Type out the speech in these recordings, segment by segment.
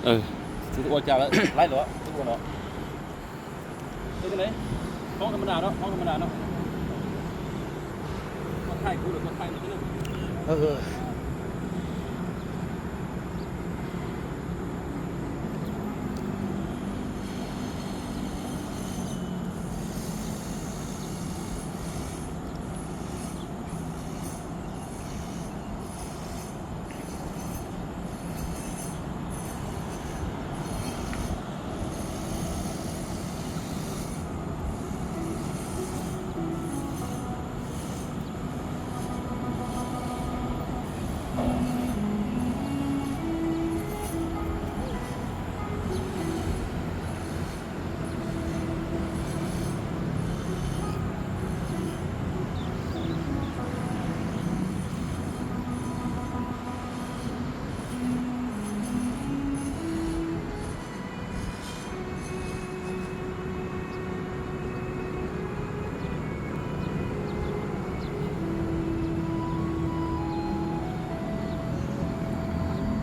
Ua cas lawm, laib los twb ua no. Poob thas mas das no, poob thas mas das no. Koj thaij kuv los koj thaij no xwb na.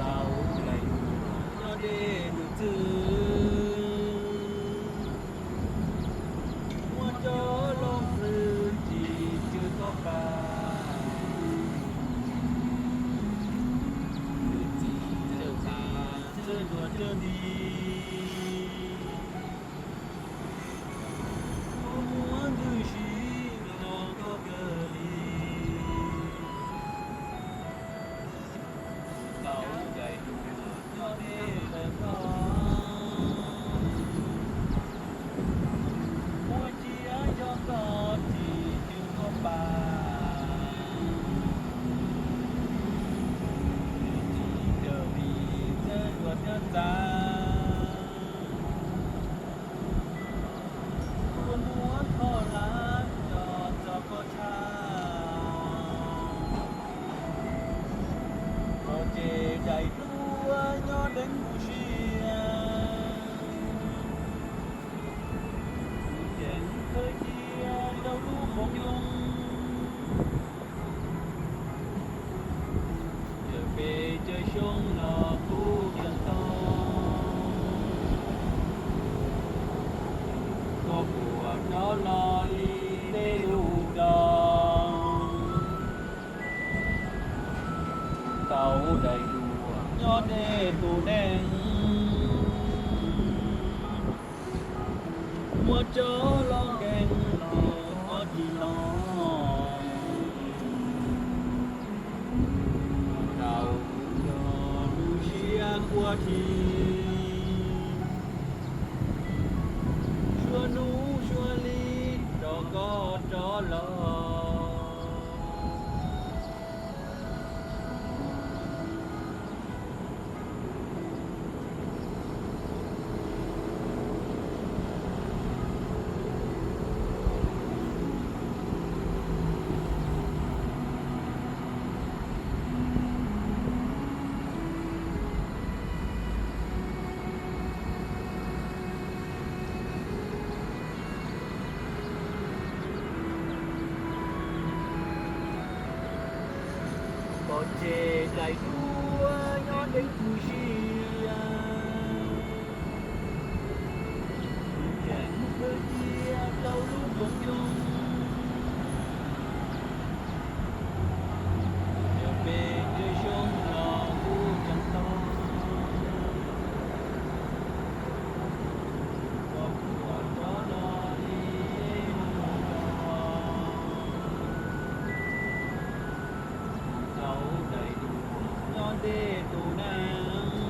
Tau dais duas nyob deb tus txwj, muab cov loo fwj tsis tsw koj pam, txij txawj txav txawj luag txawj nti. Kuv muab ntws si los koj kawg li. Tau dais duas nyob deb ntawm koj, muab tsiab coj koj tsis tsw koj pam, tsis raws li txawj luag txawj txav. Kuv muab thoj hlab coj txog koj tshaj, pov tseg dais duab nyob deev kuv siab. Kuv ceev khawb cia rau lub qoob loo, caws pes caws xyoo los kuj tseem tau. Koj puas rov los li tej lus dos, tau dais duas nyob deb tus neeg, muab cov loo nkeeg los koj tsis los. Kuv daus kuv yog lub siab quaj thib, suab hnub suab li rov koj rov los. Pov tseg dais duab nyob deev kuv siab, kuv ceev khawb cia rau lub qoob loo, caws pes caws xyoo los kuj tseem tau. Koj puas rov los li tej lus dos, tau dais duas nyob deb tus neeg,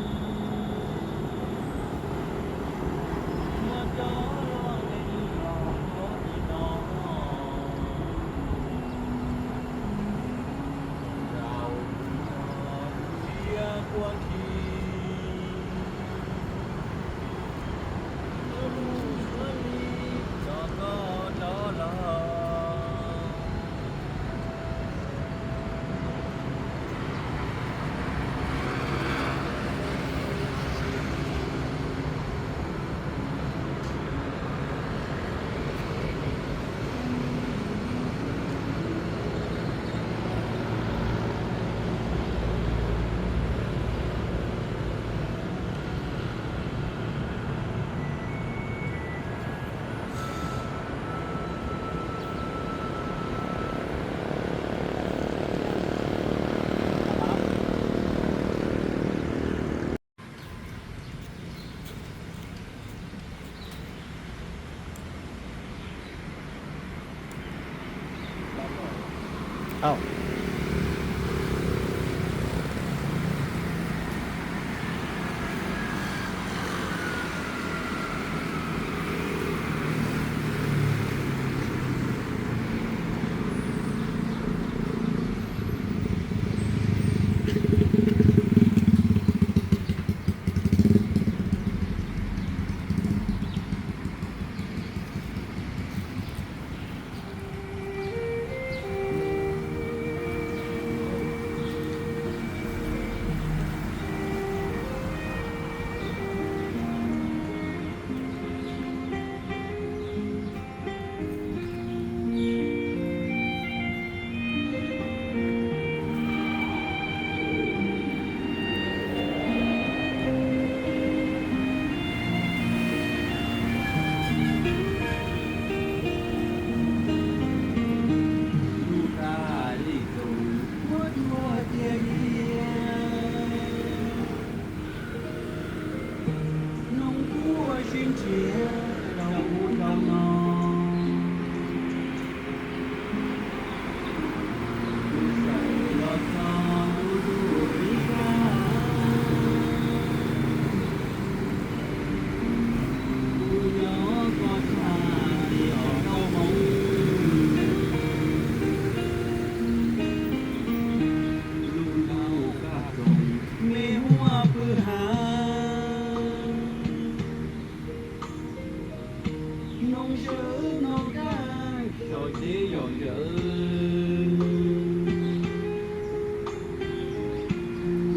Tsiab rau ub rau no, kuv xav los txog lub ntuj vib kaj, kuv nyob koj tshaj li os nkauj hmoob. Lub ntuj kaj zoo, me huab pw hav, noog zawv noog kaj, txog teb yog zawv,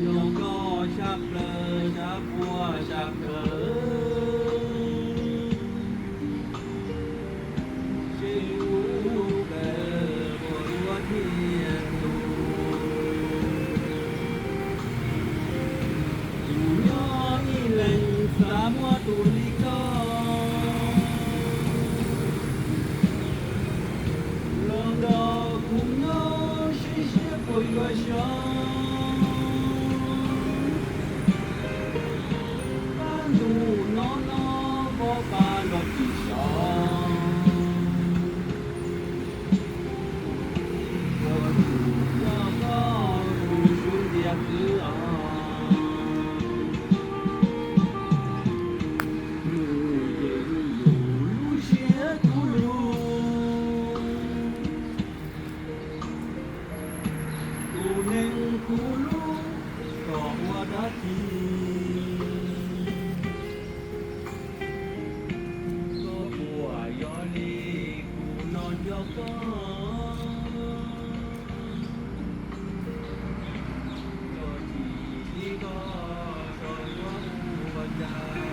yog koj sab plaws sab puag sab kawg, seb kuv kawg puas yuav thiaj tu. Kuv nyob ib leeg xav muab tus li koj los nrog kuv nyob, seb siab puas yuav xyov. Pab ntuj no no, vov pa los tsis xyov. Ua tus yog koj lus xyuv ntiag kwv os, lus ces lus yus lub siab kuv lus, tus neeg kuv lub, kom ua dab tsi. Koj puas yog li kuv no nco koj, koj tsis tib koj so yuav ua cas.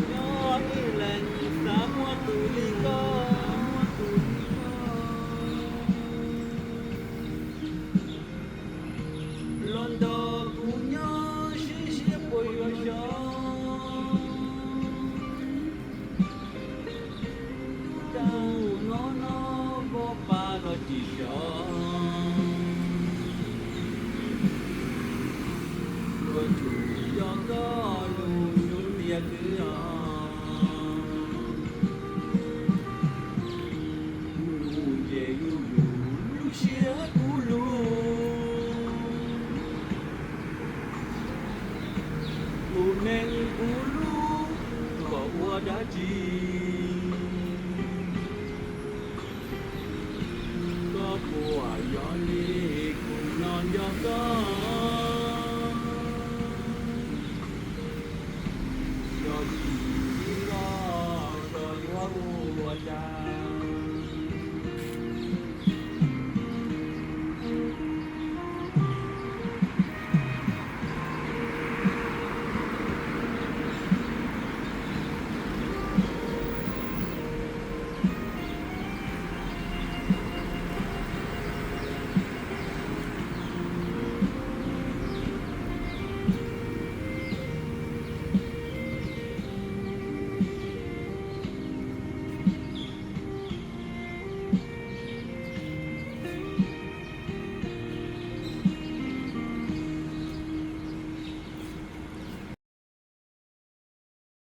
Nyob ib leeg xav muab tus li koj, los nrog kuv nyob, seb siab puas yuav xyov. Tub rau no no, vov pa los tsis xyov. Ua tus yog koj lus xyuv ntiag kwv os, kuv lus ces yus lus, lub siab kuv lus, tus neeg kuv lub, kom ua dab tsi.